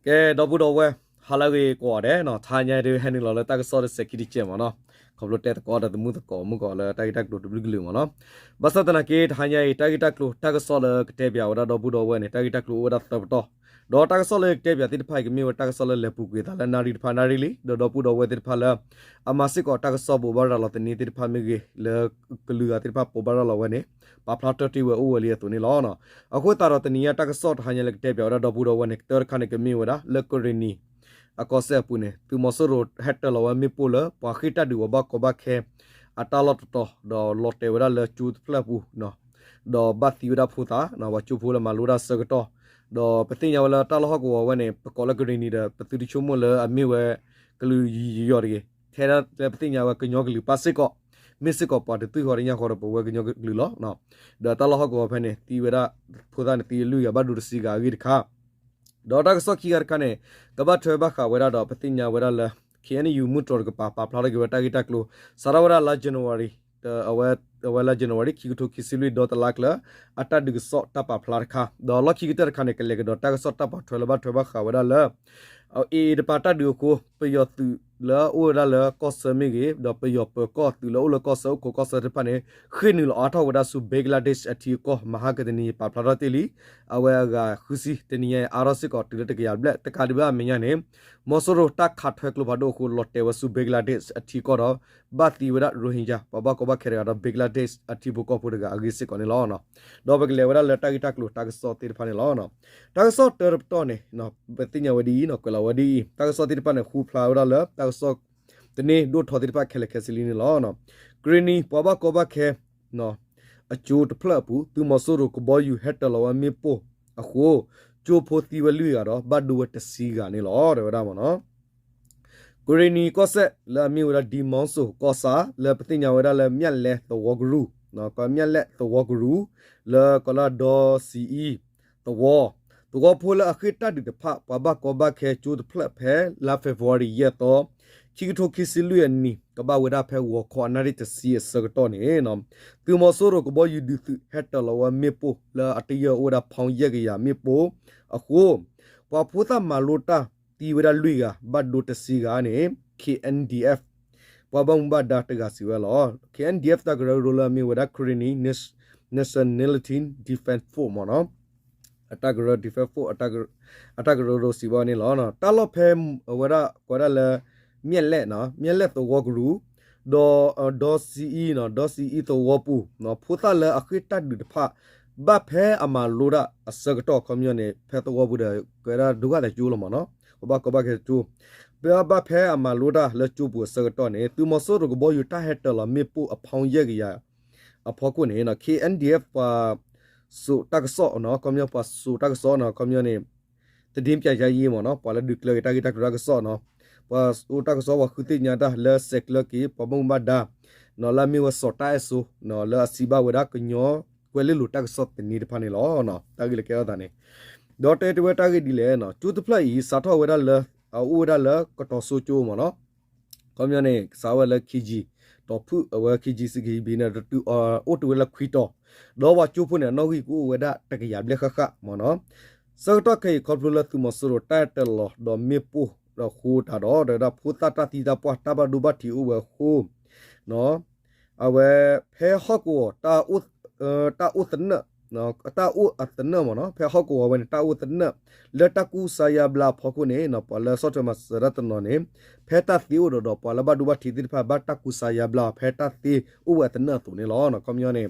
ကဲ ဒီပုၢ်ဒီဝဲၢ် ဟါလၢအဂ့ၤကိးဂၤဒဲးနီၤ, တဟါညါအံၤဒုး ဟဲနုာ်လီၤလၢတၢ်ကစီၣ်ဒီးစဲးခံတကဲးမ့ၢ်နီၤ, ခီဖျိတဲသကိးဒီးသမုၢ်သကိးမုၢ်ကီးလၢတၢ်ဂ့ၢ်တၢ်ကျိၤတဘျုးကလုာ်မ့ၢ်နီၤ. ဘၣ်ဆၣ်သနာ်က့ တဟါညါအံၤ တၢ်ဂ့ၢ်တၢ်ကျိၤ တၢ်ကစီၣ်လၢကတဲပၠးဝဲဒၣ်ဒီပုၢ်ဒီဝဲၢ်န့ၣ် တၢ်ဂ့ၢ်တၢ်ကျိၤအိၣ်ဝဲဒၣ်သၢပတီၢ်, ဒီးတၢ်ကစီၣ်လၢကတဲပၠးသ့ၣ်တဖၣ်အံၤ ကမ့ၢ်ဝဲတၢ်ကစီၣ်လၢလဲၤပူၤကွံာ်သးလၢနၣ်ရံၣ်တဖၣ်နၣ်ရံၣ်လံ, ဒီးဒီပုၢ်ဒီဝဲၢ်သ့ၣ်တဖၣ်လၢ အမၤစ့ၢ်ကီးတၢ်ကစီၣ်ဘိးဘၣ်ရၤလီၤသန့သ့ၣ်တဖၣ်မ့ၢ်ဂ့ၤ လၢကလုာ်ဂၤသ့ၣ်တဖၣ်ဘိးဘၣ်ရၤလီၤဝဲန့ၣ် ပာ်ဖျါထီၣ်တ့ၢ်ဝဲအိၣ်ဝဲလံအသိးန့ၣ်လီၤ. အဃိသတးဒီးတနံၤညါတၢ်ကစီၣ်တဟါညါလၢကတဲပၠးဝဲဒၣ်ဒီပုၢ်ဒီဝဲၢ်န့ၣ် ကတၢၢ်တခါန့ၣ် ကမ့ၢ်ဝဲဒၣ်လၢကရ့ၣ်နံၤ အကီၢ်စဲၣ်အပူၤန့ၣ် သုးမီၤစိရိၤဟဲတၢၤလီၤဝဲမ့ၣ်ပိၢ်လၢ ပှၤဃ့ၢ်တၢ်ဒုးပှၤဘၣ်ကီဘၣ်ခဲ အတၢ်လီၢ်တတီၤ ဒီးလီၤတဲာ်ဝဲဒၣ်လၢကၠိတဖျၢၣ်အပူၤ ဒီးဘၣ်သံဝဲဒၣ်ဖိသၣ် ပှၤကၠိဖိလၢမၤလိတၢ်အဆၢကတီၢ်, ဒီးပသ့ၣ်ညါဝဲလၢတၢ်လီၢ်ဟီၣ်ကဝီၤဝဲန့ၣ် ပကိးလၢကရ့ၣ်နံၤဒီး ပသုတဆိကမိၣ်လၢအမ့ၢ်ဝဲကလုာ်ယီၤတဂ့ၤ, ထဲဒၣ်လၢပသ့ၣ်ညါဝဲကညီကလုာ်ပၣ်စ့ၢ်ကီး, မ့ၢ်စ့ၢ်ကီးပှၤတသွံၣ်ဃီတညၣ်ဃီဒီးပဝဲကညီကလုာ်လီၤ. ဒီးတၢ်လီၢ်ဟီၣ်ကဝီၤဖဲန့ၣ် သံဝဲဒၣ်ဖိသၣ်န့ၣ် သံလွံၢ်ဂၤဘၣ်ဒိတဆံဂၤအဂ့ၢ်တခါ ဒီးတၢ်ကစီၣ်ခံခါတခါန့ၣ် ကဘၣ်ထွဲဘၣ်ဃးဝဲဒၣ်ဒီး ပသ့ၣ်ညါဝဲဒၣ်လၢ ခ့ၣ်အဲၣ်ယူၣ် မုၢ်တြီၤတကပၤ ပာ်ဖျါထီၣ်က့ၤဝဲတၢ်ဂ့ၢ်တၢ်ကျိၤ စးထီၣ်ဝဲဒၣ်လါ January အဝဲလါ January ခံကထိခံဆံလွံၢ်ဒီတလါကျၢၤ အတၢ်ဒုးကစီၣ်တၢ်ပာ်ဖျါတခါ, ဒီးလီၢ်ခံကတၢၢ်တခါန့ၣ် ကလဲၤကဒီးတၢ်ကစီၣ်တၢ်ပာ်ထွဲလၢဘၣ်ထွဲဘၣ်ဃးဝဲဒၣ်လၢ အ့ၣ်အ့ၣ်တပၤတၢ်ဒုးအဃိ ပယီၤသုးလၢအအိၣ်ဝဲဒၣ်လၢကီၢ်ဆၢမ့ၢ်ဂ့ၤ ဒီးပယီၤပၢၤကီၢ်သုးလၢအိၣ်လၢကီၢ်ဆၢအိၣ်ခိးကီၢ်ဆၢသ့ၣ်တဖၣ်န့ၣ် ဃ့ၢ်နုာ်လီၤအါထီၣ်ဝဲဒၣ်ဆူ Bangladesh အထံအကီၢ် မဟါကတနံၤ ပာ်ဖျါထီၣ်တ့ၢ်လံ. အဝဲအဂၤဃုဆံ တနံၤညါအံၤ အါထီၣ်စ့ၢ်ကီးတုၤလၢတကယၤဘျဲၣ် တကးဒံးဘၣ်အမဲာ်ညါန့ၣ် မီၤစိရိၤတၢ်ခးထွဲကျိဖးဒိၣ်အဃိ လီၤတဲာ်ဝဲဆူ Bangladesh အထံကီၢ်ဒီး ဘၣ်သံဝဲဒၣ် Rohingya ပှၤဘၣ်ကီဘၣ်ခဲတဂၤဒီး Bangladesh အထံဖိကီၢ်ဖိတဂၤအဂ့ၢ်စ့ၢ်ကီးန့ၣ်လီၤ. ဒီးပကလဲၤဝဲဒၣ်လၢတၢ်ဂ့ၢ်တၢ်ကျိၤတၢ်ကစီၣ်သ့ၣ်တဖၣ်န့ၣ်လီၤ. တၢ်ကစီၣ်တၢတပတီၢ်န့ၣ် ပသ့ၣ်ညါဝဲဒ်အံၤ ကွဲးလီၤဝဲဒ်အံၤ တၢ်ကစီၣ်သ့ၣ်တဖၣ်န့ၣ် ဃူဖျါဝဲဒၣ်လၢ တၢ်ကစီၣ် တန့ၢ်ဒိၣ်ထီသ့ၣ်တဖၣ်ခဲလၢာ်ခဲဆ့လံန့ၣ်လီၤ. ကရ့ၣ်နံၤ ပှၤဘၣ်ကီဘၣ်ခဲ အကၠိတဖျၢၣ်အပူၤ သုးမီၤစိရိၤကဘီယူၤဟဲတၢၤလီၤဝဲမ့ၣ်ပိၢ်အဃိ ကၠိဖိသံဝဲလွံၢ်ဂၤဒီး ဘၣ်ဒိဝဲတဆံဂၤန့ၣ်လီၤ တဲဝဲဒၣ်မ့ၢ်နီၤ. ကရ့ၣ်နံၤကီၢ်စဲၣ် လၢအမ့ၢ်ဝဲဒၣ် ဒီးမီစိၤကီၢ်ဆၣ် လၢပသ့ၣ်ညါဝဲဒၣ်လၢ မျက်လက်သဝီကရူၢ်, မျက်လက်သဝီကရူၢ် လၢကီးလၢဒီစံအံသဝီ, သဝီဖိလၢအဃ့ၢ်တၢ်ဒုးတဖၣ် ပှၤဘၣ်ကီဘၣ်ခဲကၠိတဖျၢၣ်ဖဲလါ February ယဲၢ်သီ ခံကထိခံဆံလွံၢ်အနံၤ ကဘၣ်ဝဲဒၣ်ဖဲဂီၤခီအနၣ်ရံၣ်တဆံအဆၢကတီၢ်န့ၣ် သုးမီၤစိရိၤကဘီယူၤဒုးသုးဟဲတၢၤလီၤဝဲမ့ၣ်ပိၢ်လၢအတယၢၢ်အိၣ်ဝဲဒၣ် pound ယဲၢ်ကယၤမ့ၣ်ပိၢ်အဃိ ပှၤဖိသၣ်မၤလိတၢ်သံဝဲဒၣ်လွံၢ်ဂၤ ဘၣ်ဒိတဆံဂၤန့ၣ် K N D F ပှၤဘၣ်မူဘၣ်ဒါတဂၤစံးဝဲလီၤ. K N D F တၢ်ကရၢကရိလၢအမ့ၢ်ဝဲဒၣ် Karenni Nationality Defense Force မ့ၢ်နီၤ အတၢ်ကရၢ Defense Force အတၢ်ကရၢကရိစံးဝဲန့ၣ်လီၤ. တၢ်လီၢ်ဖဲအဝဲဒၣ်ကိးဒၣ်လၢ မျက်လက်, မျက်လက်သဝီကရူၢ် ဒီး ဒီစံအံ, ဒီစံအံသဝီပူၤ ဖိသၣ်လၢအဃ့ၢ်တၢ်ဒုးတဖၣ် ဘၣ်ဖဲအမၤလိတၢ်အဆၢကတီၢ် ခီပညီန့ၣ် ဖဲသဝီပူၤဒီး ကဲဒၣ်ဒိၣ်ဂၤလဲၤကၠိလီၤမ့ၢ်နီၤ, ပဘၣ်ကီဘၣ်ခဲကၠိ ဘၣ်ဖဲအမၤလိတၢ်လၢကၠိပူၤအဆၢကတီၢ်န့ၣ် သုးမီၤစိရိၤကဘီယူၤတၢ်ဟဲတၢၤလီၤမ့ၣ်ပိၢ်အ pound ယဲၢ်ကယၤအဖီခိၣ်န့ၣ် K N D F ပှၤစိာ်တၢ်ကစီၣ်နီၤ, ခီပညီပှၤစိာ်တၢ်ကစီၣ်နီၤ, ခီပညီန့ၣ် သတင်းပြန်ကြားရေး မ့ၢ်နီၤ, ပှၤလၢဒုးကျဲၤက့ၤတၢ်ဂ့ၢ်တၢ်ကျိၤတၢ်ကစီၣ်နီၤ, ပှၤစိာ်တၢ်ကစီၣ် ပှၤဃုသ့ၣ်ညါတၢ်လၢဆဲးကျၢက့ၤ ပှၤဘၣ်မူဘၣ်ဒါ လၢအမ့ၢ်ဝဲစီၤတၢ်အဲၣ်စိ လၢအစံးဘၣ်ဝဲဒၣ်ကညီကွဲၤလ့လိၤတၢ်ကစီၣ်သန့တဖၣ်န့ၣ်လီၤ. တၢ်ဂ့ၢ်လၢကဲထီၣ်သးန့ၣ် ဒီးတဲတ့ၢ်ဝဲတၢ်ဂ့ၢ်ဒ်လဲၣ်, ကၠိတဖျၢၣ်အံၤ စးထီၣ်ဝဲဒၣ်လၢ အအိၣ်ဝဲဒၣ်လၢကတီၤစိကၠိမ့ၢ်နီၤ, ခီပညီန့ၣ် စးဝဲလၢ K G တီၤဖုၣ် အဝဲ K G C K B န့ၣ် တတုၤအိၣ်တ့ၢ်ဝဲလၢခွံတီၤ, ဒီးပှၤကၠိဖိန့ၣ် အနီၣ်ဂံၢ်ကအိၣ်ဝဲဒၣ်တကယၤဘျဲၣ်ဃၣ်ဃၣ်မ့ၢ်နီၤ. ဆၢကတီၢ်ခဲအံၤ ခီဖျိလၢသုးမီၤစိရိၤတၢ်ဟဲတၢၤလီၤဒီးမ့ၣ်ပိၢ်ဒီးဃိတးဒီး ဒီးဖိသၣ်တၢ်သံတၢ်ပှၢ်တၢ်ဘၣ်ဒိဘၣ်ထံးအိၣ်ဝဲအဃိ အဝဲ ဖဲဟီၣ်ကဝီၤ တၢ်အိၣ်သနၢၣ်, တၢ်အိၣ်အသနၢၣ်မ့ၢ်နီၤ, ဖဲဟီၣ်ကဝီၤဝဲန့ၣ် တၢ်အိၣ်သနၢၣ် လၢတၢ်ကူစါယါဘျါအဖီခိၣ်န့ၣ် ပှၤလၢဆီၣ်ထွဲမၤစၢၤတၢ်တနီၤန့ၣ် ဖဲတၢ်သ့အိၣ်ဒီးဒီး ပှၤလၢဘၣ်ဒိဘၣ်ထံးသ့ၣ်တဖၣ် ဘၣ်တၢ်ကူစါယါဘျါ ဖဲတၢ်သ့အိၣ်ဝဲအသနၢၣ်အသိးန့ၣ်လီၤ. ခီပညီန့ၣ်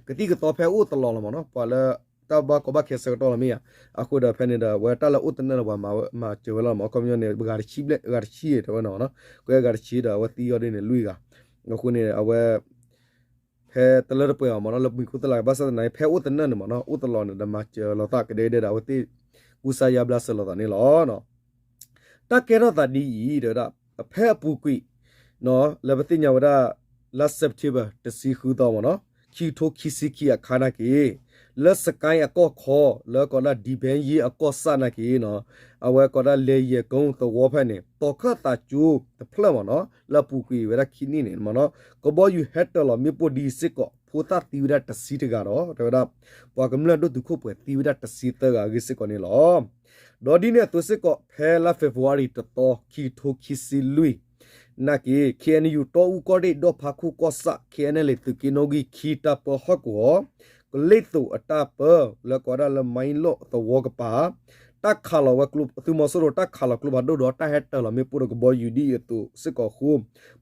ကသံၣ်ကသီဖဲအိၣ်တလီၤလီၤမ့ၢ်နီၤ, ပှၤလၢတၢ်ဘၣ်ကီဘၣ်ခဲဆၢကတီၢ်လီၤမ့ၢ်ဧါ, အဃိဒီးဖဲန့ၣ်ဒီး အဝဲတၢ်လၢအိၣ်သနၢၣ်လၢပှၤမၤစၢၤဝဲလီၤမ့ၢ်, ခီပညီန့ၣ် ဂၤတဆံဘျဲၣ် ဂၤတဆံတဲဝဲနီၤ, ကွဲဂၤတဆံဒီး အဝဲသံအီၤဒ်န့ၣ်လွံၢ်ဂၤ, အဃိန့ၣ် အဝဲ ဖဲတလၢတပှဲၤအီၤမ့ၢ်နီၤ လၢမံၤခိၣ်သလၢ် ဘၣ်ဆၣ်သနာ်က့ ဖဲအိၣ်သနၢၣ်န့ၣ်မ့ၢ်နီၤ အိၣ်တလီၤန့ၣ်ဒီး မၤစၢၤလိာ်သးကဒဲကဒဲဒီး အဝဲသ့ၣ် ကူစါယါဘျါစၢၤလိာ်သးန့ၣ်လီၤ. တၢ်ကဲထီၣ်သးဒ်အံၤ တဲဝဲဒၣ် ဖဲအပူၤကွံာ် လၢပသ့ၣ်ညါဝဲဒၣ် လါ September တဆံဃုသီမ့ၢ်နီၤ ခံကထိခံဆံခံအခါနာ်က့ လၢစကဲအကီၢ်ခီ လၢကိးဒၣ် ဒံဘဲယ့အကီၢ်ဆၣ်နာ်က့ အဝဲကိးဒၣ် လဲၤယဲၢ်ကုန်း သဝီဖဲန့ၣ် တီၤခၢၣ်သးကၠိတဖျၢၣ်မ့ၢ်နီၤ လၢအပူၤကွံာ်ဝဲဒၣ်ခံနံၣ်န့ၣ်မ့ၢ်နီၤ ကဘီယူၤဟဲတၢၤလီၤမ့ၣ်ပိၢ်ဒ်စ့ၢ်ကီး ဖိသၣ်သံဝဲဒၣ်တဆံတဂၤဒီး တဲဝဲဒၣ် ပှၤကမျၢၢ်ဒိၣ်တုာ်ခိၣ်ပှဲၤသံဝဲဒၣ်တဆံသၢဂၤအဂ့ၢ်စ့ၢ်ကီးန့ၣ်လီၤ. ဒီးဒ်န့ၣ်အသိးစ့ၢ်ကီး ဖဲလါ February တသီ ခံကထိခံဆံလွံၢ် နာ်က့ K N U တီအူကီၢ်ရ့ၣ် ဒီၣ်ဖးခိၣ်ကီၢ်ဆၣ် K N L A သုးက့နီၣ်ဂံၢ်ခံ တၢ်ပၢဟီၣ်ကဝီၤ ကလ့ၢ်သိးအတၢ်ပၢ လၢကိးဝဲဒၣ်လၢ မံလိၣ်သဝီကပၤ တၢ်ခးလီၤဝဲကျိ သုးမီၤစိရိၤတၢ်ခးလီၤကျိဖးဒိၣ်ဒီး တၢ်ဟဲတၢၤလီၤမ့ၣ်ပိၢ်ဒီးကဘီယူၤဒ်အံၤအသိးစ့ၢ်ကီးအဃိ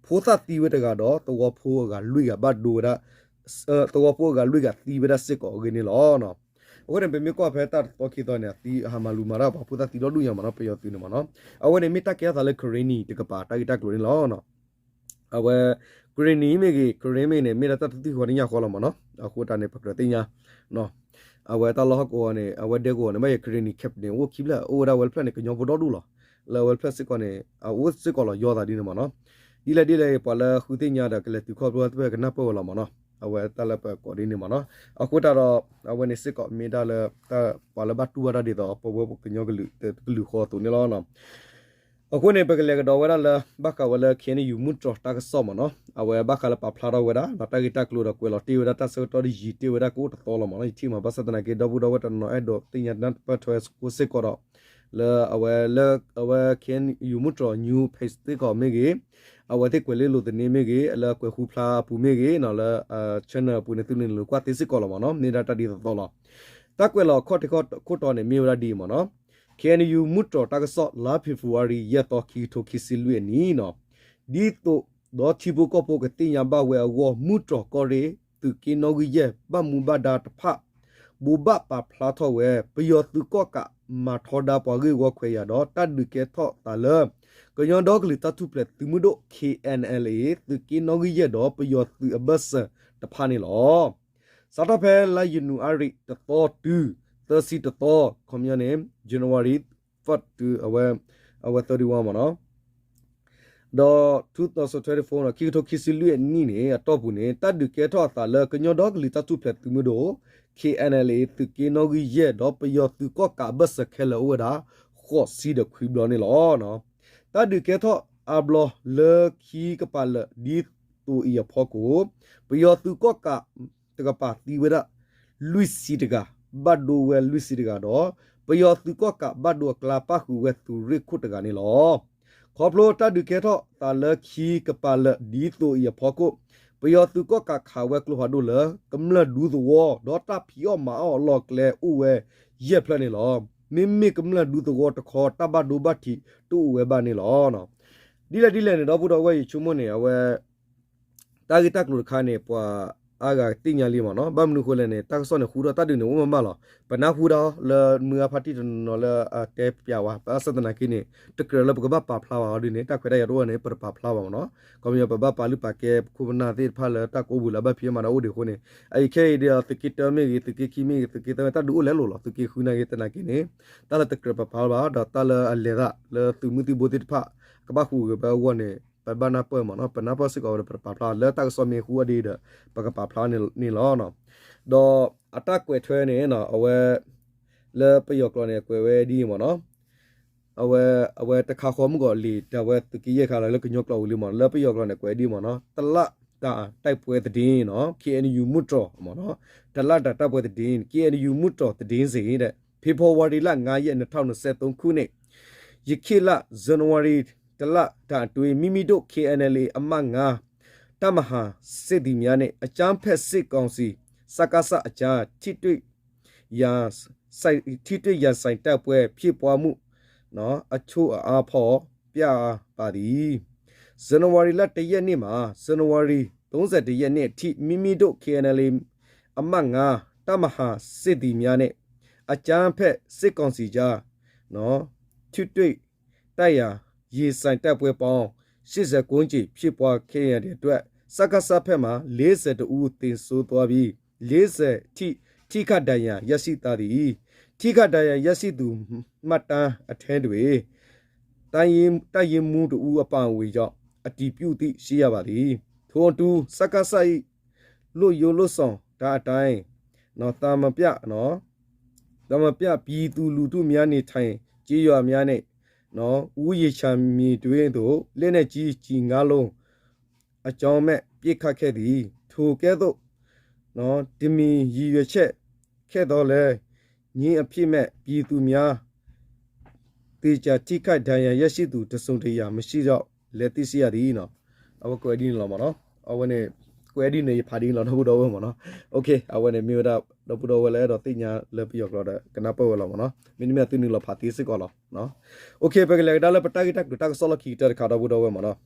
ဖိသၣ်သံဝဲတဂၤဒီး သဝီဖိအဂၤလွံၢ်ဂၤဘၣ်ဒိဝဲဒၣ် သဝီဖိအဂၤလွံၢ်ဂၤသံဝဲဒၣ်စ့ၢ်ကီးအဂ့ၢ်န့ၣ်လီၤ. အဃိန့ၣ် ပမ့ၢ်ကွၢ်ဖဲတၢ်တသီခံသီန့ၣ် အသံအဟးမၤလူၤမၤတၢ်ပှၤဖိသၣ်သံဒီဒူၣ်ညါမးနီၤ ပယီၤသုးန့ၣ်မးနီၤ. အဝဲန့ၣ်မ့ၢ်တၢ်ကဲထီၣ်သးလၢ ကရ့ၣ်နံၤ တကပၤတၢ်ဂ့ၢ်တၢ်ကျိၤန့ၣ်လီၤ. အဝဲ ကရ့ၣ်နံၤမ့ၢ်ဂ့ၤ ကရ့ၣ်မ့ၢ်ဂ့ၤန့ၣ် မ့ၢ်ဒၣ်တၢ်တသွံၣ်ဃီတညၣ်ဃီလီၤမးနီၤ. အဃိတၢ်န့ၣ် ပကြၢးသ့ၣ်ညါ အဝဲတၢ်လီၢ်ဟီၣ်ကဝီၤန့ၣ် အဝဲဒဲကဝီၤန့ၣ် ဘၣ်ယဲ ကရ့ၣ်နံၤ camp န့ၣ် အိၣ်ခံဖျၢၣ် အိၣ်ဝဲဒၣ်ဝဲတဖျၢၣ်န့ၣ် ကညီဖိဒီဒူၣ်လီၤ. လၢအဝဲတဖျၢၣ်စ့ၢ်ကီးန့ၣ် အအိၣ်စ့ၢ်ကီးလီၤ ယီသးဒ်န့ၣ်မးနီၤ. ဒ်လဲၣ်ဒ်လဲၣ် ပှၤလၢဃုသ့ၣ်ညါဒီးကလဲၤတုၤခီဖျိတဖျၢၣ်ကနၢ်ပၢၢ်ဝဲလီၤမးနီၤ. အဝဲတၢ်လၢပကိးဒ်န့ၣ်မးနီၤ. အဃိတၢ်ဒီး အဝဲန့ၣ်စ့ၢ်ကီးမ့ၢ်ဒၣ်လၢ ပှၤလၢဘၣ်တူၢ်ဘၣ်တၢ်ဒ်သိး ပဝဲပကညီကလုာ်တကလုာ်ဃီအသိးန့ၣ်လီၤ. အဃိန့ၣ် ပကလဲၤကဒီးဝဲဒၣ်လၢ ဘၣ်ဃးဝဲလၢ K N U မုၢ်တြီၤတၢ်ကစီၣ်မးနီၤ. အဝဲဘၣ်ဃးလၢပာ်ဖျါထီၣ်ဝဲဒၣ် ဒီးတၢ်ဂ့ၢ်တၢ်ကျိၤဒီးကွဲးလီၤတ့ၢ်ဝဲဒၣ်တၢ်ဆၢကတီၢ်ဒ်ယံာ်တ့ၢ်ဝဲဒၣ်ကအိၣ်တသီလီၤမးနီၤ. ယထံၣ်မး ဘၣ်ဆၣ်သနာ်က့ ဒီပုၢ်ဒီဝဲၢ်တနီၤနီၤအဲၣ်ဒိးသ့ၣ်ညါနၢ်ပၢၢ်ထွဲစ့ၢ်ကီးဒီး လၢအဝဲလၢ အဝဲ K N U မုၢ်တြီၤ new page စ့ၢ်ကီးမ့ၢ်ဂ့ၤ, အဝဲသ့ၣ်ကွဲးလ့လိာ်သန့မ့ၢ်ဂ့ၤ, လၢကွဲးဃူဖျါအပူၤမ့ၢ်ဂ့ၤနီၤ, လၢ channel အပူၤန့ၣ် သုနုာ်လီၤကွၢ်သ့စ့ၢ်ကီးလီၤမးနီၤ. မ့ၢ်ဒၣ်တၢ်ဒ်သိးသိးလီၤ. တၢ်ကွဲးလီၤအခီၣ်ထံးခီၣ်တီန့ၣ် မ့ၢ်ဝဲဒၣ်ဒ်အံၤမးနီၤ. K N U မုၢ်တြီၤတၢ်ကစီၣ် လါ February ယဲၢ်သီ ခံကထိခံဆံလွံၢ်အနံၤနီၤ, ဒ်သိးဒီးထံဖိကီၢ်ဖိကသ့ၣ်ညါဘၣ်ဝဲအဂီၢ် မုၢ်တြီၤကီၢ်ရ့ၣ် သုးက့နီၣ်ဂံၢ်ယဲၢ် ဘၣ်မူဘၣ်ဒါတဖၣ် ဘိးဘၣ်ပာ်ဖျါထီၣ်ဝဲ ပယီၤသုးကီၣ်ကးမၤထီဒါပှၤဂ့ၢ်ဝီခွဲးယာ်ဒီး တၢ်ဒုးကဲထီၣ်သးလၢ ကညီဒီကလုာ်တၢ်ထူၣ်ဖျဲးသုးမုၢ်ဒိၣ် K N L A သုးက့နီၣ်ဂံၢ်ယဲၢ်ဒီးပယီၤသုးအဘၢၣ်စၢၤတဖၣ်န့ၣ်လီၤ. စးထီၣ်ဖဲလါယနူၤအါရံၤတသီတုၤ သၢဆံတသီ ခီပညီန့ၣ် January first တုၤ အဝဲ အဝဲ thirty-one မးနီၤ ဒီး two thousand twenty-four နီၤ ခံကထိခံဆံလွံၢ်အနံၣ်န့ၣ် အတီၢ်ပူၤန့ၣ် တၢ်ဒုးကဲထီၣ်အသးလၢကညီဒီကလုာ်တၢ်ထူၣ်ဖျဲးသုးမုၢ်ဒိၣ် K N L A သုးက့နီၣ်ဂံၢ်ယဲၢ် ဒီးပယီၤသုးကီၣ်ကးအဘၢၣ်စၢၤခဲလၢာ်အိၣ်ဝဲဒၣ် ဃိးဆံဒီးခွံဘျီန့ၣ်လီၤ. တၢ်ဒုးကဲထီၣ်အါဘျီလၢခံကပၤလၢာ်ဒ်သိးအံၤအဖီခိၣ် ပယီၤသုးကီၣ်ကးတကပၤသံဝဲဒၣ် လွံၢ်ဆံတဂၤ, ဘၣ်ဒိဝဲလွံၢ်ဆံတဂၤဒီး ပယီၤသုးကီၣ်ကးဘၣ်ဒိအကျါပၣ်ဃုာ်ဝဲသုးရ့ၣ်ခိၣ်တဂၤန့ၣ်လီၤ. ခီဖျိတၢ်ဒုးကဲထီၣ်သးလၢခံကပၤလၢာ်ဒ်သိးအံၤအဖီခိၣ် ပယီၤသုးကီၣ်ကးခးဝဲကျိဖးဒိၣ်လၢ ကမျၢၢ်ဒူသဝီ ဒီးတၢ်ဖံးအီၣ်မၤအီၣ်အလီၢ်အကျဲအိၣ်ဝဲယဲၢ်ဖျၢၣ်န့ၣ်လီၤ. မ့မ့ၢ်ကမျၢၢ်ဒူသဝီတခီ တၢ်ဘၣ်ဒိဘၣ်ထံးတအိၣ်ဝဲဘၣ်န့ၣ်လီၤ. ဒ်လဲၣ်ဒ်လဲၣ်န့ၣ် ဒီပုၢ်ဒီဝဲၢ်ယဆိကမိၣ်န့ၣ် အဝဲ တၢ်ဂ့ၢ်တၢ်ကျိၤတခါန့ၣ် ပှၤအါဂၤသ့ၣ်ညါလံမးနီၤ. ဘၣ်မနုၤဃိလဲၣ်န့ၣ် တၢ်ကစီၣ်န့ၣ် ဟူထီၣ်တၢ်ဒုးန့ၣ် အိၣ်မးမးလီၤ. ပနၢ်ဟူဒၣ်လၢမုၢ်အါဖါတံၢ်တနီၤနီၤလၢအတဲပျးဝဲ ဘၣ်ဆၣ်သနာ်က့န့ၣ် တကြၢးလၢပကဘၣ်ပာ်ဖျါဘၣ်အီၤဒ်န့ၣ် တၢ်ခွဲးတၢ်ယာ်တအိၣ်န့ၣ် ပတပာ်ဖျါဘၣ်မးနီၤ. ခီပညီ ပဘၣ်ပာ်လုၢ်ပာ်ကဲပခိၣ်ပနၢ်သ့ၣ်တဖၣ်လၢတၢ်ကိးပူၤလၢအဘၣ်ဖံးမၤဒီးအိၣ်ဒံးအဃိန့ၣ် အအံၤခဲအံၤဒီး သုးက့တၢမ့ၢ်ဂ့ၤ သုးက့ခံမ့ၢ်ဂ့ၤ သုးက့သၢမ့ၢ် တၢ်ဒုးအိၣ်လဲၤလိာ်လီၤ. သုးက့ဃုနာ်က့သနာ်က့န့ၣ် တၢ်လၢတကြၢးပာ်ဖျါဘၣ်ဒီး တၢ်လၢအလဲၤသးလၢသုးမုၢ်သံၣ်ဘိသ့ၣ်တဖၣ် ကဘၣ်ဟူးဂဲၤဝဲအဂီၢ်န့ၣ် ပဘၣ်နၢ်ပၢၢ်မးနီၤ. ပနၢ်ပၢၢ်စ့ၢ်ကီးဝဲဒီး ပတပာ်ဖျါလၢတၢ်ကစီၣ်မ့ၢ်ဟူအီၤဒ်ဒီး ပကပာ်ဖျါန့ၣ်လီၤ. ဒီးအတၢ်ကွဲးထွဲန့ၣ် အဝဲ လၢပယီၤကျိာ်န့ၣ် ကွဲးဝဲဒ်အံၤမးနီၤ. အဝဲ အဝဲတခါဃီမုၢ်ဂီၤလံာ်တၢ်ဝဲသုးက့ယဲၢ်ခါလီၤ လၢကညီကျိာ်ပူၤလံမးနီၤ. လၢပယီၤကျိာ်န့ၣ် ကွဲးဒ်အံၤမးနီၤ. တလၣ်တၢ်တိုက်ပွဲသတင်းနီၤ KNU မုၢ်တြီၤမးနီၤ. တလၣ်တၢ်တိုက်ပွဲသတင်း KNU မုၢ်တြီၤသတင်းစ့ၢ် ဖေဖော်ဝါရီလ ငါးရက် နှစ်ထောင်နှစ်ဆယ့်သုံးခုနှစ် ယခေတ်လ ဇန်နဝါရီ တစ်လတာအတွင်း မိမိတို့ KNLA အမှတ်ငါး တပ်မဟာ စစ်သည်များနှင့် အကြမ်းဖက်စစ်ကောင်စီ စကစ အကြား ထိတွေ့ရန် ထိတွေ့ရန်ဆိုင်တိုက်ပွဲဖြစ်ပွားမှု အချို့အား ဖော်ပြပါသည်။ ဇန်နဝါရီလ တစ်ရက်နေ့မှ ဇန်နဝါရီ သုံးဆယ့်တစ်ရက်နေ့အထိ မိမိတို့ KNLA အမှတ်ငါး တပ်မဟာ စစ်သည်များနှင့် အကြမ်းဖက်စစ်ကောင်စီကြား ထိတွေ့တိုက်ရန် ရင်ဆိုင်တိုက်ပွဲပေါင်း ရှစ်ဆယ့်ကိုးကြိမ် ဖြစ်ပွားခဲ့ရတဲ့အတွက် စကစ ဘက်မှ လေးဆယ့်တစ်ဦး သေဆုံးသွားပြီး လေးဆယ်ထိ ထိခိုက်ဒဏ်ရာရရှိသွားသည်။ ထိခိုက်ဒဏ်ရာရရှိသူ မှတ်တမ်းအထဲတွင် တပ်ရင်း တပ်ရင်းမှူးတစ်ဦး အပါအဝင်ကြောင်း အတည်ပြုသိရှိရပါသည်။ ထို့အတူ စကစ ၏ လုပ်ရိုးလုပ်ဆောင်တန်းအတိုင်း သံပြ သံပြ ပြည်သူလူထုများနေထိုင်ကျေးရွာများနှင့် ဦးရေခြံမြေတွင်းသို့ လက်နက်ကြီး ကျည်ငါးလုံး အကြောင်းမဲ့ ပစ်ခတ်ခဲ့သည်။ ထိုကဲ့သို့ တမံၤ ရည်ရွယ်ချက် ခဲ့သော်လည်း ငြိမ်းအဖြစ်မဲ့ ပြည်သူများ သေကြေထိခိုက်ဒဏ်ရာရရှိသူ တစ်စုံတစ်ရာ မရှိတော့ လည်း သိရှိရသည်. အဝဲကွဲးဒ်န့ၣ်လီၤမ့ၢ်နီၤ. အဝဲန့ၣ် ကွဲးဒ်န့ၣ် ယဖးဒ်န့ၣ်လီၤ ဒီပုၢ်ဒီဝဲၢ်မ့ၢ်နီၤ. အဝဲန့ၣ်မ့ၢ်ဝဲဒၣ် ဒီပုၢ်ဒီဝဲၢ်လၢအဲၣ်ဒိးသ့ၣ်ညါလၢပယီၤကျိာ်ဒီး ကနၢ်ပၢၢ်ဝဲလီၤမ့ၢ်နီၤ. မ့တမ့ၢ်သုနုာ်လီၤဖးသ့စ့ၢ်ကီးလီၤ. ပကလဲၤကဒါလၢပတၢ်ဂ့ၢ်တၢ်ကျိၤတၢ်ကစီၣ်လီၢ်ခံကတၢၢ်တခါ ဒီပုၢ်ဒီဝဲၢ်မ့ၢ်နီၤ.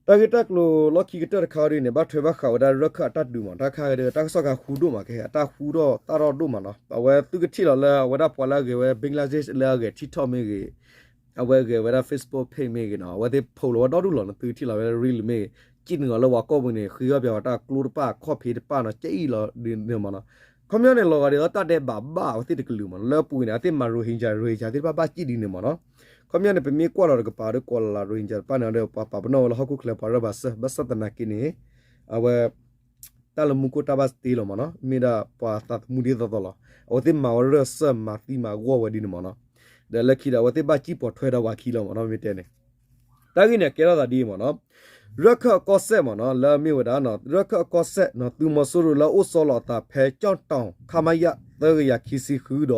တၢ်ဂ့ၢ်တၢ်ကျိၤလီၢ်ခံကတၢၢ်တခါဒ်န့ၣ် ဘၣ်ထွဲဘၣ်ဃးဝဲဒၣ်ရၢၢ်ခၢၣ်အတၢ်ဒုးမး တၢ်ခါဂ့ၤဒီး တၢ်ကစီၣ်ခါဃူဒိၣ်မးကဟဲ အတၢ်ဃူထီၣ်သၣ်ထီၣ်ဒိၣ်မးနီၤ. အဝဲသုကထံၣ်လီၤလၢအဝဲဒၣ်ပှၤလၢအဂဲၤဝဲ Bangladesh လၢအဂဲၤ TikTok မ့ၢ်ဂ့ၤ, အဝဲဂဲၤဝဲဒၣ် Facebook page မ့ၢ်ဂ့ၤနီၤ အဝဲသ့ၣ်ဖိးလီၤဝဲဒီဒူၣ်လီၤနီၤ. သုကထံၣ်လီၤဝဲ reel မ့ၢ်ဂ့ၤ ကံၣ်နုာ်လီၤလၢပှၤကိာ်ပူၤန့ၣ် ဃ့အီၣ်ပှၤတၢ်ကျိတဖၣ် ခီၣ်ဖံးတဖၣ်နီၤ ကံၣ်လီၤဒ်န့ၣ်မးနီၤ. ခီပညီန့ၣ် လီၤဂာ်ဒ်သိးတၢ်ဒဲးဘးဘၣ်အဝဲသ့ၣ်တကလုာ်မးနီၤ. လၢပူၤန့ၣ် အဝဲသ့ၣ်မၤ Rohingya Rohingya သ့ၣ်တဖၣ်ဘၣ်ကံၣ်ဒ်န့ၣ်မးနီၤ. ခီပညီန့ၣ် ပမ့ၢ်ကွၢ်လီၤတကပၤဒီး ကိးလၢ Rohingya တဖၣ်န့ၣ်ဒီး ပှၤပာ်ပနီၣ်ဝဲလၢဟီၣ်ခိၣ်ချၢပှၤရၢၢ်ဘၣ်စၢၤ ဘၣ်ဆၣ်သနာ်က့န့ၣ် အဝဲ တၢ်လၢမူခိၣ်တၢ်ဘၣ်သ့လီၤမးနီၤ မ့ၢ်ဒၣ်ပှၤသးသမူဒ်သိးသိးလီၤ. အဝဲသ့ၣ်မၤဝဲရၢၢ်စၢၤ မၤသံမၤဂီၢ်ဝဲဒ်န့ၣ်မးနီၤ. ဒီးလၢခံဒီး အဝဲသ့ၣ်ဘၣ်စံၣ်ပိာ်ထွဲဒီးပှၤခံလီၤမးနီၤ မ့ၢ်တဲန့ၣ်. တၢ်ဂ့ၢ်န့ၣ် ကဲထီၣ်သးဒ်အံၤမးနီၤ. ရၢၢ်ခၢၣ်အကီၢ်စဲၣ်မးနီၤ လၢအမ့ၢ်ဝဲဒၣ် ရၢၢ်ခၢၣ်အကီၢ်စဲၣ် သုးမီၤစိရိၤလၢအိၣ်ဆီလီၤအသးဖဲ ကၠီၣ်တီၣ် ခမရ သၢကယၤခံဆံဃုဒီး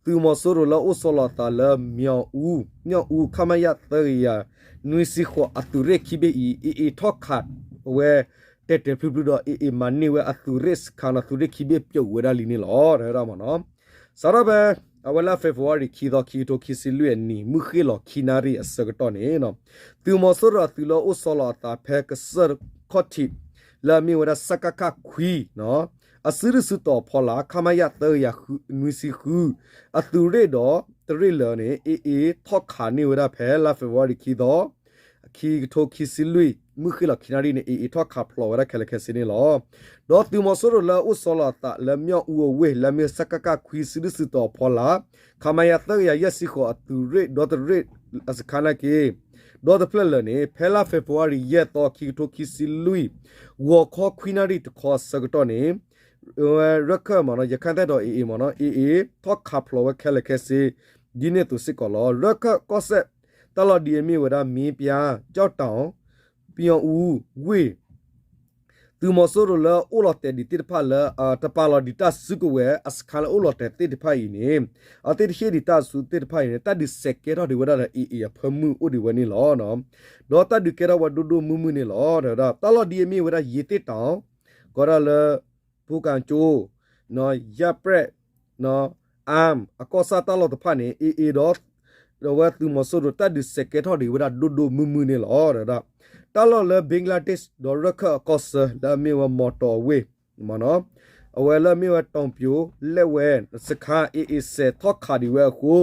သုးမီၤစိရိၤလၢအိၣ်ဆီလီၤအသးလၢ မၠီၣ်အူ မၠီၣ်အူ ခမရ သၢကယၤနွံဆံဃိး အသုးရ့ၣ်ခံဘ့ၣ်အံၤ AA ထီၣ်ခးဝဲ တဲာ်တဲာ်ဖျုးဖျုးဒီး AA မၤန့ၢ်ဝဲအသုးရ့ၣ်စခါနီၤ သုးရ့ၣ်ခံဘ့ၣ်ပျိာ်ဝဲဒၣ်လံန့ၣ်လီၤ တဲဝဲဒၣ်မးနီၤ. စးထီၣ်ဖဲ အဝဲလၢ February ခံသီ ခံကထိခံဆံလွံၢ်အနံၤ မုၢ်ဃ့ၢ်လီၤခံနၣ်ရံၣ်အဆၢကတီၢ်န့ၣ် သုးမီၤစိရိၤအသုးလၢအိၣ်ဆီလီၤအသးဖဲကစၢၢ်ခီၣ်ထံး လၢအမ့ၢ်ဝဲဒၣ် စကခ ခွံ အစုဒုၣ်စုတီၤအဖီလာ် ခမရ သၢကယၤနွံဆံဃု အသုးရ့ၣ်ဒီးတရ့ၣ်လၢာ်န့ၣ် AA ထီၣ်ခးန့ၢ်ဝဲဒၣ်ဖဲလါ February ခံသီ ခံကထိခံဆံလွံၢ် မုၢ်ဃ့ၢ်လီၤခံနၣ်ရံၣ်န့ၣ် AA ထီၣ်ခးဖျိးဝဲဒၣ်ခဲလၢာ်ခဲဆ့န့ၣ်လီၤ. ဒီးသုးမီၤစိရိၤလၢအိၣ်ဆီလီၤအသးလၢ မၠီၣ်အူအဝ့ၢ် လၢအမ့ၢ် စကခ ခွံ စုဒုၣ်စုတီၤအဖီလာ် ခမရ သၢကယၤယဲၢ်ဆံဃိး အသုးရ့ၣ်ဒီတရ့ၣ်အစခါနာ်က့ ဒီတဖျၢၣ်လၢာ်န့ၣ် ဖဲလါ February ယဲၢ်သီ ခံကထိခံဆံလွံၢ် ဂီၤခီခွံနၣ်ရံၣ်တခီအဆၢကတီၢ်န့ၣ် ရၢၢ်ခၢၣ်မးနီၤ ရခၢၣ်သဲၣ်ဒီး AA မးနီၤ AA ထီၣ်ခးဖျိးဝဲခဲလၢာ်ခဲဆ့ ဒ်န့ၣ်အသိးစ့ၢ်ကီးလီၤ. ရၢၢ်ခၢၣ်ကီၢ်စဲၣ် တၢ်လီၢ်ဒ်အမ့ၢ်ဝဲဒၣ် မ့ၢ်ပၠါ ကၠီၣ်တီၣ် ပယီၤအူ ဝ့ၢ် သုးမီၤစိရိၤလၢအိၣ်လီၤတဲာ်ဒံးသ့ၣ်တဖၣ်လၢ တပာ်လီၤဒံးတၢ်စုကဝဲၤအစခါလၢအိၣ်လီၤတဲာ်သ့ၣ်တဖၣ်အံၤန့ၣ် အဝဲသ့ၣ်တဟ့ၣ်ဒံးတၢ်စုသ့ၣ်တဖၣ်အံၤန့ၣ် တၢ်ဒုးစဲးကဲထီၣ်ဒံးဝဲဒၣ်ဒီး AA အဖၢမုၢ်အိၣ်ဒံးဝဲန့ၣ်လီၤ. ဒီးတၢ်ဒုးကဲထီၣ်ဝဲဒိၣ်ဒိၣ်မုၢ်မုၢ်န့ၣ်လီၤ. ဒီးတၢ်လီၢ်ဒ်အမ့ၢ်ဝဲဒၣ် ယ့ၤသ့ၣ်တီၤ ကီးဒၣ်လၢ ပူကၣ်ကၠိ ယၣ်ပြဲး အၣ် အကီၢ်ဆၣ်တၢ်လီၢ်တဖၣ်န့ၣ် AA ဒီး ဒီးဝဲသုးမီၤစိရိၤတၢ်ဒုးစဲးကဲထီၣ်ဒံးဝဲဒၣ်ဒိၣ်ဒိၣ်မုၢ်မုၢ်န့ၣ်လီၤ. ဒီးတၢ်လီၢ်လၢ Bangladesh ဒီးရၢၢ်ခၢၣ်အကီၢ်ဆၢ လၢအမ့ၢ်ဝဲမီတီၤအဝ့ၢ် အဝဲလၢအမ့ၢ်ဝဲ တီၤပျိၤ လဲၣ်ဝဲ စခါ AA စဲးထီၣ်ခးဒံးဝဲအဃိ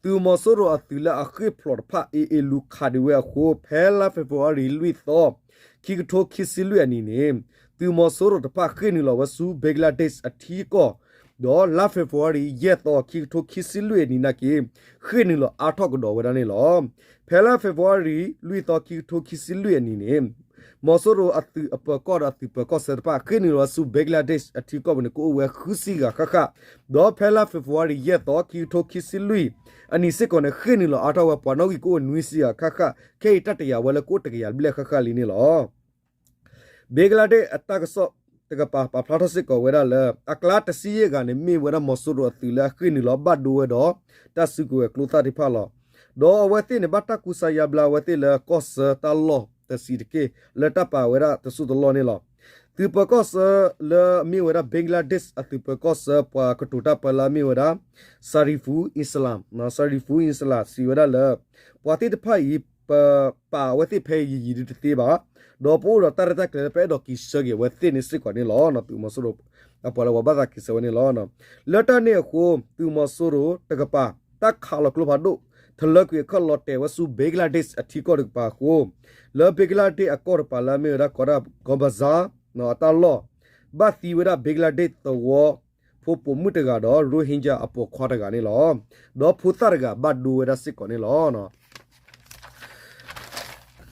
သုးမီၤစိရိၤအသုးလၢအဃ့ၢ်ဖျိးတဖၣ် AA လူၤခးဒံးဝဲအဃိ ဖဲလါ February လွံၢ်သီ ခံကထိခံဆံလွံၢ်အနံၤန့ၣ် သုးမီၤစိရိၤတဖၣ်ဃ့ၢ်နုာ်လီၤဝဲဆူ Bangladesh အထံအကီၢ် ဒီးလါ February ယဲၢ်သီ ခံကထိခံဆံလွံၢ်အနံၤနာ်က့ ဃ့ၢ်နုာ်လီၤအါထီၣ်ကဒီးဝဲဒၣ်န့ၣ်လီၤ. ဖဲလါ February လွံၢ်သီ ခံကထိခံဆံလွံၢ်အနံၤန့ၣ် မီၤစိရိၤအသုးအပၢၤကီၢ်ဒီးအသုးပၢၤကီၢ်ဆၢတဖၣ် ဃ့ၢ်နုာ်လီၤဝဲဆူ Bangladesh အထံကီၢ်ပူၤန့ၣ် ကအိၣ်ဝဲဃုဆံဂၤဃၣ်ဃၣ်, ဒီးဖဲလါ February ယဲၢ်သီ ခံကထိခံဆံလွံၢ်အနံၤစ့ၢ်ကီးန့ၣ် ဃ့ၢ်နုာ်လီၤအါထီၣ်ဝဲပှၤနီၣ်ဂံၢ်ကအိၣ်နွံဆံဂၤဃၣ်ဃၣ်, ခဲအံၤတၢ်တယာ်ဝဲလၢကအိၣ်တကယၤဘျဲၣ်ဃၣ်ဃၣ်လံန့ၣ်လီၤ. Bangladesh အတၢ်ကစီၣ်တကပၤ ပာ်ဖျါထီၣ်စ့ၢ်ကီးဝဲဒၣ်လၢ အကျါတဆံယဲၢ်ဂၤန့ၣ် မ့ၢ်ဝဲဒၣ်မီၤစိရိၤအသုးလၢအဃ့ၢ်နုာ်လီၤဘၣ်ဒိဝဲဒီး တၢ်စုကဝဲၤကျိသၣ်သ့ၣ်တဖၣ်လီၤ. ဒီးအဝဲသ့ၣ်န့ၣ် ဘၣ်တၢ်ကူစါယါဘျါအဝဲသ့ၣ်လၢကီၢ်ဆၢတၢ်လီၢ်တဆံးတက့ၢ် လၢတၢ်ပာ်ဝဲဒၣ်တစိၢ်တလီၢ်န့ၣ်လီၤ. သုးပၢၤကီၢ်ဆၢလၢအမ့ၢ်ဝဲဒၣ် Bangladesh အသုးပၢၤကီၢ်ဆၢ ပှၤကတိၤတၢ်ပၢလၢအမ့ၢ်ဝဲဒၣ် Sariful Islam, Sariful Islam စံးဝဲဒၣ်လၢ ပှၤသ့ၣ်တဖၣ်အံၤ ပပာ်အဝဲသ့ၣ်ဖဲယံာ်ယံာ်ဒုတသ့ဘၣ်, ဒီးပအိၣ်ဒီးတၢ်ရဲၣ်တၢ်ကျဲၤလၢပအဲၣ်ဒိးက့ၤဆၢက့ၤအဝဲသ့ၣ်န့ၣ်စ့ၢ်ကီးန့ၣ်လီၤ. သုးမီၤစိရိၤ အပှၤလၢပှၤဘၣ်သးက့ၤဆၢဝဲန့ၣ်လီၤ. လၢတၢ်န့ၣ်အဃိ သုးမီၤစိရိၤတကပၤ တၢ်ခးလီၤကျိဖးဒိၣ် ထလၢကွံာ်အခၢၣ်လီၤတဲာ်ဝဲဆူ Bangladesh အထံကီၢ်တကပၤအဃိ လၢ Bangladesh အကီၢ်တကပၤလၢအမ့ၢ်ဝဲဒၣ် ကီးဒၣ် ကီးဘၣ်စၢ် အတၢ်လီၢ် ဘၣ်သံဝဲဒၣ် Bangladesh သဝီဖိပိာ်မုၣ်တဂၤဒီး Rohingya အပိာ်ခွါတဂၤန့ၣ်လီၤ. ဒီးဖိသၣ်တဂၤဘၣ်ဒိဝဲဒၣ်စ့ၢ်ကီးန့ၣ်လီၤ.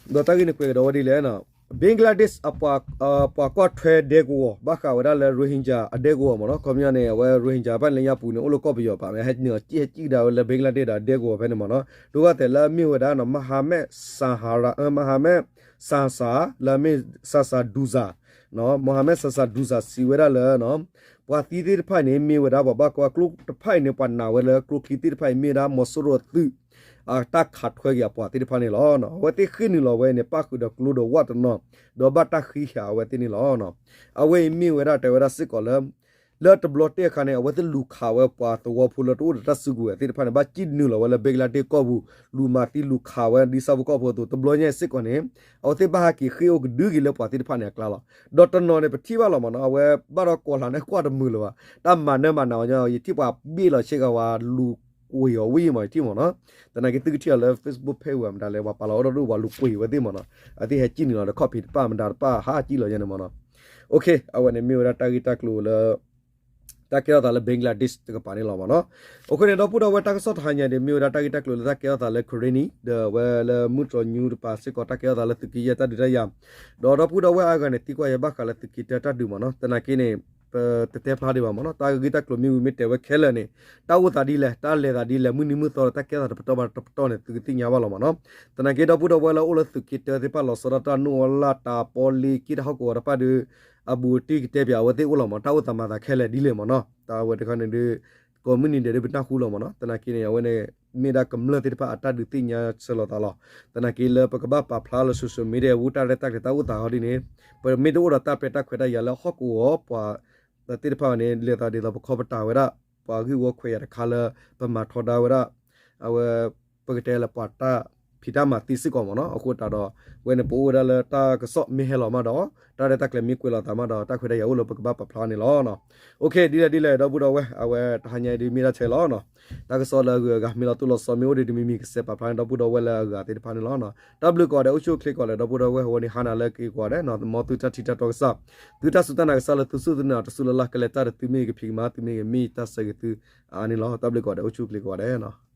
ဒီးတၢ်ဂ့ၢ်န့ၣ်ကွဲးကဒီးဝဲဒ်လဲၣ်န့ၣ် Bangladesh အပှၤကွၢ်ထွဲဒဲကဝီၤ ဘၣ်ဃးဝဲဒၣ်လၢ Rohingya အဒဲကဝီၤမ့ၢ်နီၤ, ခီပညီန့ၣ် အဝဲ Rohingya တဖၣ်န့ၣ်လၢညါပူၤန့ၣ် အိၣ်လၢကီၢ်ပယီၤပၤ မ့ၢ်ဟဲနုာ်အီၤစံၣ်ဟဲစံၣ်ကဒါဝဲလၢ Bangladesh ဒီးဒဲကဝီၤဖဲန့ၣ်မ့ၢ်နီၤ, ဒိၣ်ကတၢၢ်လၢအမ့ၢ်ဝဲဒၣ် Mohammed Sahara, Mohammed Sahsa လၢအမ့ၢ် Sahsa Duza Mohammed Sasa Duza စံးဝဲဒၣ်လၢ ပှၤသံသ့ၣ်တဖၣ်အံၤန့ၣ် မ့ၢ်ဝဲဒၣ်ပှၤဘၣ်ကွၢ်ကျိတဖၣ်အံၤန့ၣ် ပှၤနာ်ဝဲလၢကျိချံသ့ၣ်တဖၣ်အံၤ မ့ၢ်ဝဲဒၣ်မီၤစိရိၤအသုး အတၢ်ခးထွဲက့ၤအပှၤသ့ၣ်တဖၣ်န့ၣ်လီၤ. အဝဲသ့ၣ်ဃ့ၢ်နုာ်လီၤဝဲန့ၣ် ပၣ်ဃုာ်ဒီးကျိဒီးဝၣ်တနီၤ ဒီးဘၣ်တၢ်ဃံဃာ်အဝဲသ့ၣ်န့ၣ်လီၤ. အဝဲအံၤမ့ၢ်ဝဲဒၣ်တဲဝဲဒၣ်စ့ၢ်ကီးလၢ လၢတဘျီတ့ၢ်အခါန့ၣ် အဝဲသ့ၣ်လူၤခးဝဲပှၤသဝီဖိလၢတအိၣ်ဒီးတၢ်စုကဝဲၤသ့ၣ်တဖၣ်န့ၣ် ဘၣ်စံၣ်နုာ်လီၤဝဲလၢ Bangladesh ကီၢ်ပူၤ လူၤမၤသံလူၤခးဝဲဒ်ဆၣ်ဖိကီၢ်ဖိအသိး တဘျီညါအံၤစ့ၢ်ကီးန့ၣ် အဝဲသ့ၣ်ဘၣ်ဟးက့ၤဃ့ၢ်အိၣ်ကဒုက့ၤလၢပှၤသ့ၣ်တဖၣ်န့ၣ်အကျါလီၤ. ဒီးတနီၤန့ၣ် ပထံၣ်ဘၣ်လီၤမ့ၢ်နီၤ အဝဲဘၣ်ဒီးကွၢ်လၢ်န့ၣ်ကွၢ်တမုာ်လၢၤဘၣ် တၢ်မၤနၢမၤနၤအီၤညီ ယထံၣ်ပှၤဘ့ၣ်လီၤဆ့ကၤဝဲလူၤကွံာ်အီၤဝဲယံၤမ့ၢ်ယထံၣ်မ့ၢ်နီၤ သနာ်က့သုကထံၣ်အီၤလၢ Facebook page ဝဲမတၤလဲၣ် ပှၤပာ်လီၤအီၤဒီးဒိၣ်ပှၤလူၤကွံာ်ဝဲသ့ၣ်မ့ၢ်နီၤ အဝဲသ့ၣ်ဟဲစံၣ်နုာ်လီၤဒီးခီၣ်ဖံးတပၣ်မတၤတပၣ်ဟးစံၣ်လီၤညါန့ၣ်မ့ၢ်နီၤ အဝဲန့ၣ်မ့ၢ်ဝဲဒၣ်တၢ်ဂ့ၢ်တၢ်ကျိၤလၢ တၢ်ကဲထီၣ်သးလၢ Bangladesh တကပၤန့ၣ်လီၤမ့ၢ်နီၤ. အဃိန့ၣ် ဒီပုၢ်ဒီဝဲၢ်တၢ်ကစီၣ်တဟါညါဒ်မ့ၢ်ဝဲဒၣ်တၢ်ဂ့ၢ်တၢ်ကျိၤလၢတၢ်ကဲထီၣ်သးလၢ Karenni ဒီးအဝဲလၢမုၢ်တြီၤညူတပၤစ့ၢ်ကီးတၢ်ကဲထီၣ်သးလၢသုးက့ယဲၢ်တၢ်ဒုးတၢ်ယၤ ဒီးဒီပုၢ်ဒီဝဲၢ်အါဂၤန့ၣ် သံကွၢ်ယဲဘၣ်ဃးလၢသုးက့တၢတၢ်ဒုးမ့ၢ်နီၤ သနာ်က့န့ၣ် ပတတဲဖျါဒံးဘၣ်မ့ၢ်နီၤ တၢ်ဂ့ၢ်တၢ်ကျိၤမ့ၢ်ဝံၤမ့ၢ်တဲဝဲခဲလၢာ်န့ၣ် တၢ်အိၣ်သးဒ်လဲၣ် တၢ်လဲၤသးဒ်လဲၣ် မုၢ်နံၤမုၢ်သီဒီးတၢ်ကဲထီၣ်သးတပတီၢ်ဘၣ်တပတီၢ်န့ၣ် သုကသ့ၣ်ညါဘၣ်လီၤမ့ၢ်နီၤ. သနာ်က့ဒီပုၢ်ဒီဝဲၢ်လၢအိၣ်လၢသုးက့တၢသ့ၣ်တဖၣ်လီၤဆီဒၣ်တၢ် နီၣ်အီလၢ်တၢ်ပီလ့က့တၢ်ဟီၣ်ကဝီၤတဖၣ်ဒီး အဘူးအတံၢ်ကတဲပၠးအဝဲသ့ၣ်အိၣ်လီၤမ့ၢ် တၢ်အိၣ်သးမၤသးခဲလၢာ်ဒ်လဲၣ်မ့ၢ်နီၤ တၢ်ဝဲတခါန့ၣ်ဒီး ကိးမုၢ်နံၤဒဲးဒီးပနၢ်ဟူလီၤမ့ၢ်နီၤ သနာ်က့န့ၣ် အဝဲန့ၣ် မ့ၢ်ဒၣ်ကမျၢၢ်သ့ၣ်တဖၣ်အတၢ်ဒုးသ့ၣ်ညါဆၢလီၤသးလီၤ. သနာ်က့လၢပကဘၣ်ပာ်ဖျါလၢ social media အဝဲတၢ်ရဲၣ်တၢ်ကျဲၤတၢ်အိၣ်သးဟီဒ်န့ၣ် ပမ့ၢ်တအိၣ်ဒီးတၢ်ပျဲတၢ်ခွဲးတၢ်ယာ်လၢဟီၣ်ကဝီၤပှၤသ့ၣ်တဖၣ်န့ၣ် လဲၤသးဒ်သိးပခီပတာ်ဝဲဒၣ် ပှၤဂ့ၢ်ဝီခွဲးယာ်တခါလၢ ပမၤထီဒါဝဲဒၣ် အဝဲ ပကတဲလၢပှၤတၢ်ဖံးတၢ်မၤသ့စ့ၢ်ကီးမ့ၢ်နီၤ အဃိသတးဒီး ဝဲန့ၣ်ပအိၣ်ဝဲဒၣ်လၢတၢ်ကစီၣ်မ့ၢ်ဟဲလီၤမးဒီး တၢ်ရဲၣ်တၢ်ကျဲၤမ့ၢ်ကွဲးလီၤသးမးဒီး တၢ်ခွဲးတၢ်ယာ်အိၣ်လၢပကဘၣ်ပာ်ဖျါန့ၣ်လီၤ. ဒ်လဲၣ်ဒ်လဲၣ် ဒီပုၢ်ဒီဝဲၢ် အဝဲတဟါညါအံၤဒ်မ့ၢ်ဒၣ်ထဲလီၤ. တၢ်ကစီၣ်လၢအဂုၤအဂၤမ့ၢ်လီၤတိၢ်လီၤဆီမ့ၢ်အိၣ်ဒံးတမံၤမံၤ ကစဲးပာ်ဖျါန့ၣ် ဒီပုၢ်ဒီဝဲၢ်လၢအဂၤသ့ၣ်တဖၣ်န့ၣ်လီၤ. တၢ်ဘျုးကိးဂၤဒဲး အိၣ်ဆူၣ်အိၣ်ချ့ကိးဂၤဒဲး ဒီပုၢ်ဒီဝဲၢ် အဝဲန့ၣ်ဟါနၤလၢက့ၤကိးဂၤဒဲး မ်သုတၢ်ထံၣ်တၢ်တီကစၢ် သုတၢ်စူၢ်တၢ်နာ်ကစၢ်လၢသုစူၢ်သုနာ်တစူၢ်လၢ်လၢ် ကလဲၤတၢ်ဒီးသုမ့ၢ်ဂ့ၤ ကဖံးကမၤသုမ့ၢ်ဂ့ၤ မ့ၢ်တၢ်ဆၢဂ့ၤသုအါန့ၣ်လီၤ. တၢ်ဘျုးကိးဂၤဒဲး အိၣ်ဆူၣ်အိၣ်ချ့ကိးဂၤဒဲး